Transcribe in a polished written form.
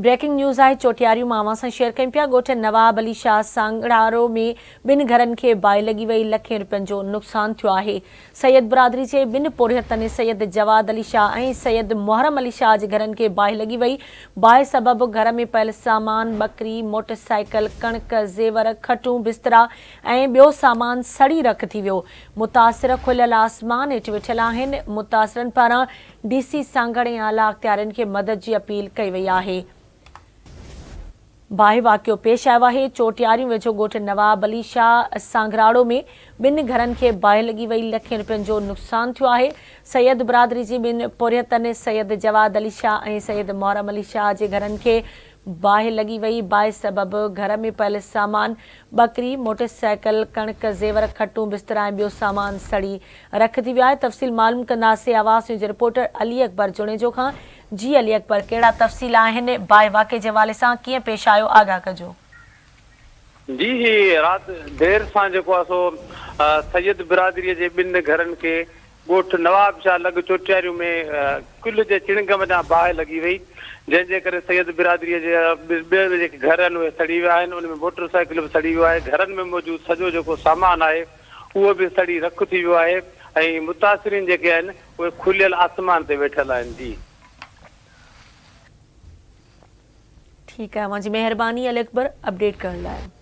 Breaking news آهي چوٽياريون مان اوهان سان شيئر ڪيون پيا ڳوٺ نواب علي شاهه سانگڙارو ۾ ٻن گهرن کي باهه لڳي وئي لکين روپين جو نقصان ٿيو آهي سيد برادري جي ٻن پورهيتن سيد جواد علي شاهه ۽ سيد محرم علي شاهه جي گهرن کي باهه لڳي وئي باهه سبب گهر ۾ پيل سامان ٻڪري موٽر سائيڪل ڪڻڪ زيور کٽون بسترا ۽ ٻيو سامان سڙي رک ٿي ويو متاثر کليل آسمان هيٺ ويٺل آهن متاثرن پاران ڊي سي سانگهڙ ۽ اعليٰ اختيارين کي مدد جي اپيل ڪئي وئي آهي. باهه واقعو پيش آيو آهي، چوٽياريون ويجهو ڳوٺ نواب علي شاهه سانگهراڙو ۾ ٻن گهرن کي باهه لڳي وئي، لکين رپين جو نقصان ٿيو آهي، سيد برادري جي ٻن پورهيتن سيد جواد علي شاهه ۽ سيد محرم علي شاهه جي گهرن کي باهه لڳي وئي، باهه سبب گهر ۾ پيل سامان، ٻڪري، موٽر سائيڪل، ڪڻڪ، زيور، کٽون، بسترا ۽ ٻيو سامان سڙي رک ٿي ويو آهي، تفصيل معلوم ڪنداسين آواز نيوز جي رپورٽر علي اڪبر جوڻيجو کان، جي علي اڪبر ڪهڙا تفصيل آهن، باهه واقعي جي حوالي سان ڪيئن پيش آيو آگاهه ڪجو. جي هي رات دير سان جيڪو آهي سو سيد برادري جي ٻن گهرن کي ڳوٺ نواب شاهه لڳ چوٽياريون ۾ ڪل جي چڻنگ وڃان باهه لڳي وئي، جنهن جي ڪري سيد برادريء جي ٻين جيڪي گهر آهن اهي سڙي ويا آهن، ان ۾ موٽر سائيڪل به سڙي ويو آهي، گهرن ۾ موجود سڄو جيڪو سامان آهي اهو به سڙي رک ٿي ويو آهي ۽ متاثرين جيڪي آهن اهي کليل آسمان تي ويٺل آهن. جي. ٺيڪ آهي اوهان جي مهرباني علي اڪبر اپڊيٽ ڪرڻ لاء.